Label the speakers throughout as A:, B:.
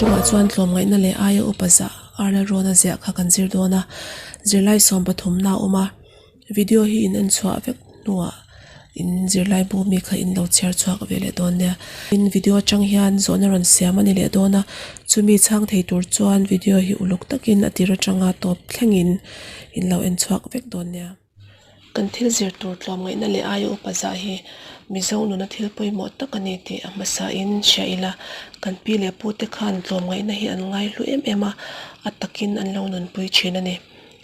A: tumah chuan tlawmngaihna leh aia upa zah Arla Rawna ziah kha kan zir dawn a, zirlai sawm pathumna a awm a, video hi in en chhuah vek hnuah in zirlai bu mi kha in lo chhiar chhuak ve leh dawn nia. Tin video atang hian zawhna rawn siam a ni leh dawn a, chumi chhang thei tur chuan video hi uluk takin a tir atanga tawp thlengin in lo en chhuak vek dawn nia. Kan thil zir tur tlawmngaihna leh aia upa zah hi Mizo nuna thil pawimawh tak a ni tih a hmasain hria ila, kan pi leh pute khan tlawmngaihna hi an ngaihlu em em a, a takin an lo nunpui thin a ni.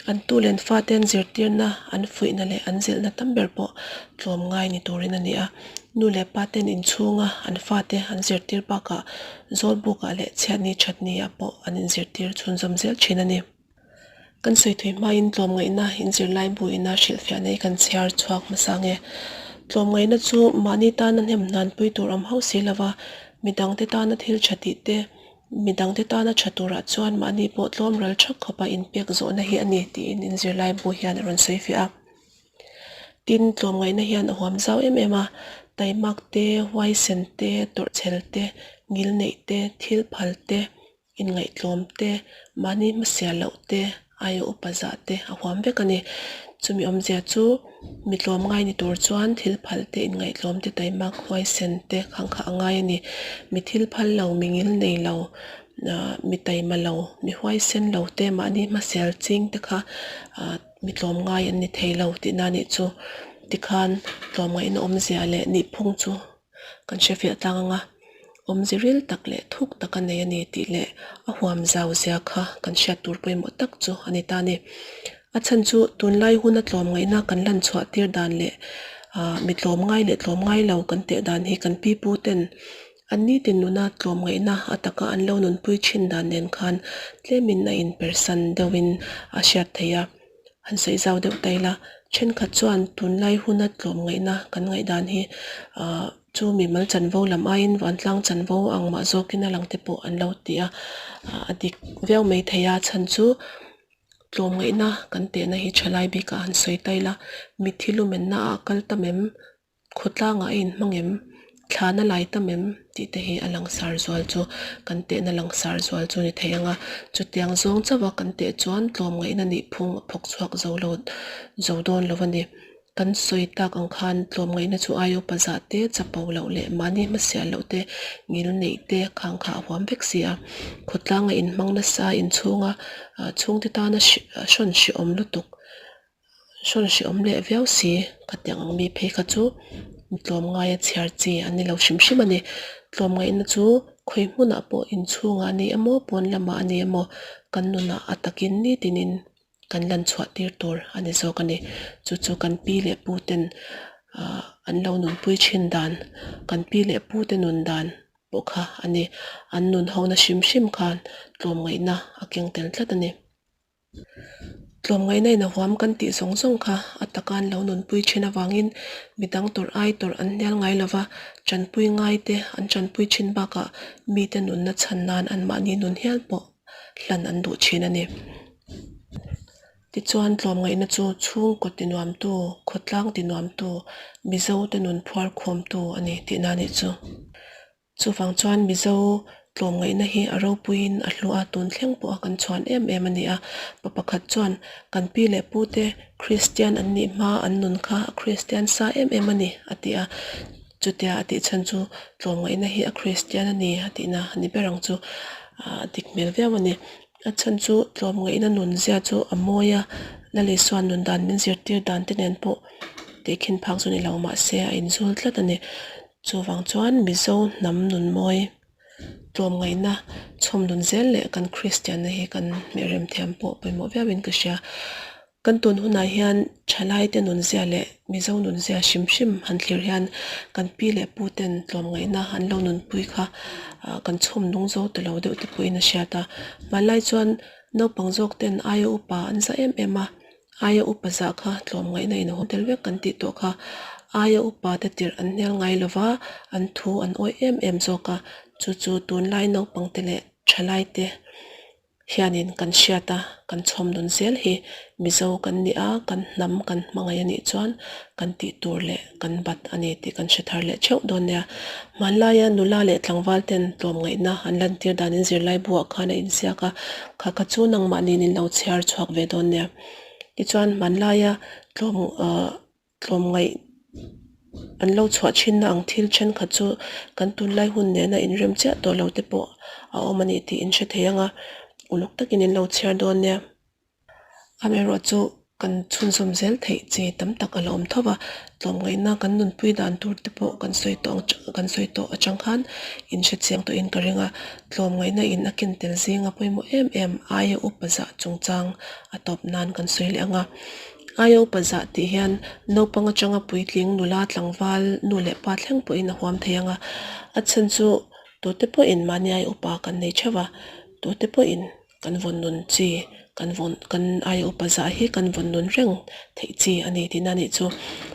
A: An tu len faten zirtirna an fuihna leh an zilhna tam ber pawh tlawmngai ni turin a ni a, nu leh paten inchhunga an fate an zirtir bakah zawlbukah leh chhiatni thatni-ah pawh an inzirtir chhunzawm zel thin a ni. Kan sawi thui hmain tlawmngaihna inzirlai bu ina hrilhfiah nei kan chhiar chhuak hmasa nge. Tlawmngaihna chu mahni tana hnem hnanpui tur awm hauh si lova, midangte tana thil tha tih te, midangte tana tha turah chuan mahni pawh tlawm ral thak khawpa inpek zawhna hi a ni tiin inzirlai bu hian a rawn sawi fiah a. Tin, tlawmngaihna hian a huam zau em em a, taimak te, huaisen te, tawrhchhel te, ngilneih te, thil phal te, Inngaihtlawm te, mahni hmasial loh te, aia upa zah te a huam vek a ni. Chumi awmzia chu mi tlawm ngai ni tur chuan thil phal te, inngaihtlawm te, taimak huaisen te khang kha a ngai a ni. Mi thil phal lo, mi ngil nei lo, mi taima lo, mi huaisen lo te, mahni hmasial ching te kha mi tlawm ngai an ni thei lo tihna nih chu. Tikhan tlawmngaihna awmzia leh nihphung chu Kan hrefiah tlang anga awmze ril tak leh thuk tak a nei a ni tih leh a huam zau zia kha kan hriat tur pawimawh tak chu a ni ta a ni. A chhan chu tunlai huna tlawmngaihna kan lan chhuah tir dan leh ah mi tlawmngai leh tlawmngai lo kan teh dan hi kan pi pu ten an nitin nuna tlawmngaihna a taka an lo nunpui thin dan nen khan tlemin a inpersan deuhin a hriat theih a. Han sawi zau deuh ta ila, thenkhat chuan tunlai huna tlawmngaihna kan ngaihdan hi ahh chu mimal chanvo lam aiin vantlang chanvo ang mah zawkin a lang te pawh an lo ti a, a dik viau mai thei a chhan chu tlawmngaihna kan tehna hi thalai bikah han sawi ta ila, mitthi lumenna ah kal tam em? Khawtlangah a inhmang em? Thlana lai tam em? tih te hi a langsar zual chu kan tehna langsar zual chu ni thei ang a. Chutiang zawng chauh a kan teh chuan tlawmngaihna nih phung a phawk chhuak zo lo zo dawn lo a ni. Kan sawi tak ang khan tlawmngaihna chu aia upa zah te, chapo loh leh mahni hmasial loh te, ngil neih te khang kha a huam vek si a. Khawtlanga inhmang nasa inchhunga chhungte tana hrawn hrehawm lutuk. Hrawn hrehawm leh viau si ka ti ang mi phei kha chu tlawmngaia chhiar chi an ni lo hrim hrim a ni. Tlawmngaihna chu khawi hmunah pawh inchhungah a ni emaw pawn lamah a ni emaw kan nunah a takin nitinin kan lan chhuah tir tur a ni zawk a ni. Chu chu kan pi leh pu ten ah an lo nunpui thin dan kan pi leh pu te nun dan pawh kha a ni. An nun hona hrim hrim khan tlawmngaihna a keng tel tlat a ni. Tlawmngaihna in a huam kan tih zawng zawng kha a taka an lo nunpui thin avangin midang tawrh ai tawrh an hnial ngai lova, tanpui ngai te an tanpui thin bakah mite nunna chhan nan anmahni nun hial pawh hlan an duh thin a ni. Tichuan tlawmngaihna chu chhungkaw tinuamtu, khawtlang tinuamtu, Mizo te nun phuar khawmtu a ni tihna nih chu. Chuvang chuan Mizo tlawmngaihna hi a ropuiin a hlu a, tun thleng pawha kan chhuan em em a ni a. Pa pakhat chuan kan pi leh pute Kristian an nih hma an nun kha a Kristian sa em em a ni a ti a. Chutia a tih chhan chu tlawmngaihna hi a Kristian a ni a tihna a ni ber ang chu a dik hmel viau a ni. A chhan chu tlawmngaihna nun zia chu a mawi a, Lalisua nun dan min zirtir dan te nen pawh tehkhin phak chu ni lo mahse a inzul tlat a ni. Chuvang chuan Mizo hnam nun mawi tlawmngaihna chhawm nun zel leh kan Kristianna hi kan hmeh rem thiam pawh pawimawh viauin ka hria. Kan tun hunah hian thalaite nunzia leh Mizo nunzia hrim hrim han thlir hian kan pi leh pu ten tlawmngaihna an lo nunpui kha kan chhawm nung zo ta lo deuh te pawhin a hriat a. Hmanlai chuan naupang zawk ten aia upa an za em em a. Aia upa zah kha tlawmngaihna in haw tel vek kan tih tawh kha. Aia upa te tirh an hnial ngai lova, an thu an awih em em zawk a, chu chu tunlai naupangte leh thalaite Hianin kan hriat a, kan chhawm nun zel hi Mizo kan ni a, kan hnam kan hmangaih a nih chuan kan tih tur leh kan bat a ni tih kan hre thar leh theuh dawn nia. Hmanlaia nula leh tlangval ten tlawmngaihna an lantir danin zirlai buah khan a inziak a, kha kha chu nangmahniin in lo chhiar chhuak ve dawn nia. Tichuan hmanlaia tlawm ah Tlawmngaih an lo chhuah thinna ang thil thenkhat chu kan tunlai hun nena inrem chiah tawh lo te pawh a awm a ni tih in hre thei ang a, uluk takin in lo chhiar dawn nia. Amaherawh chu kan chhunzawm zel theih chi tam tak a la awm tho va, tlawmngaihna kan nunpui dan tur te pawh kan sawi tawh ang kan sawi tawh atang khan in hre chiang tawhin ka ring a, tlawmngaihna in a ken tel zinga pawimawh em em aia upa zah chungchang a tawp nan kan sawi leh ang a. Aia upa zah tih hian naupang atanga puitling nula tlangval nu leh pa thleng pawhin a huam thei ang a, a chhan chu tute pawhin mahni aia upa kan nei theuh a, tute pawhin kan vawn nun chi kan vawn kan aia upa zah hi kan vawn nun reng theih chi a ni tihna a nih chu.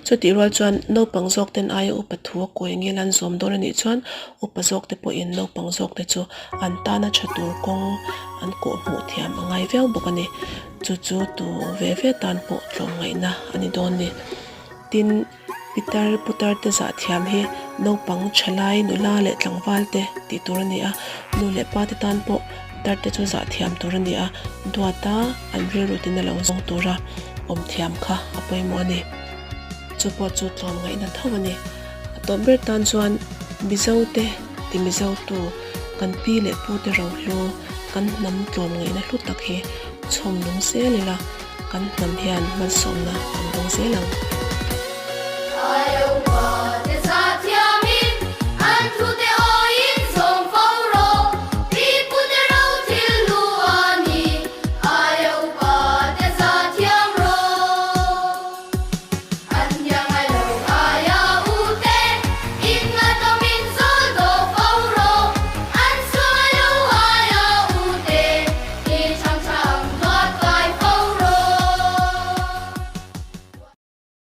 A: Chutih rual chuan naupang zawk ten aia upa thu a kawi ngil an zawm dawn a nih chuan upa zawk te pawhin naupang zawk te chu an tana tha tur kawng an kawh hmuh thiam a ngai viau bawk a ni. Chu chu tu ve ve tan pawh tlawmngaihna a ni dawn ni. Tin, pitar putar te zah thiam hi naupang thalai nula leh tlangval te tih tur a ni a, nu leh pa te tan pawh tar te chu zah thiam tur a ni a, duata an rilru tin a lo zawng tura awm thiam kha a pawimawh a ni. Chu pawh chu tlawmngaihna tho a ni. A tawp ber tan chuan Mizo te ti Mizo tu kan pi leh pu te rohlu kan hnam tlawmngaihna hlu tak hi chhawm nung zel ila kan hnam hian malsawmna kan dawng zel ang.